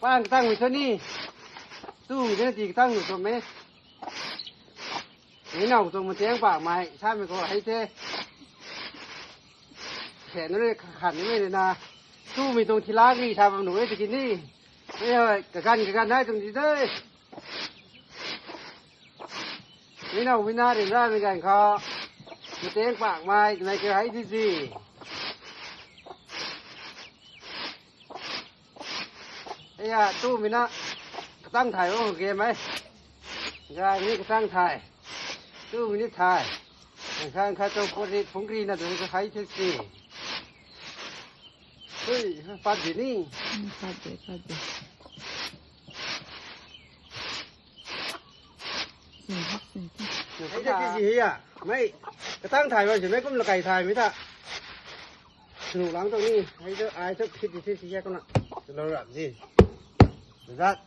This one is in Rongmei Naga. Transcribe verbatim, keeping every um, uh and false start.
Pang katang mei thu ni. Tumei na ti katang mei thu me. Ni nau tuang matiang pakmei samei khou hei the. Khe nu rui kakhan nimei rui na. Tumei tuang thila ri sa bam nu e tiki ni. Ei hoi, kagan kagan nai tuang di de. Ni nau mi na rin ra mi gan khou. Matiang pakmei, mei ke hei di zi. Ei ya, tumei na. Katang thay o, game ei. Ga ni katang thay. Tumei ni thay. Khang kha tu puri phungri na tu ka hai the si. Hui, pat di ni. Hmm, pat de, pat de. Sin, sin, sin. Hei ta ti si hei ya. Mei, katang thay ba si mei kum lakai thay mei ta. Snu lang tu ni, hei tu, ai tu phit di the si ya kuna. Lo rap di. Zat.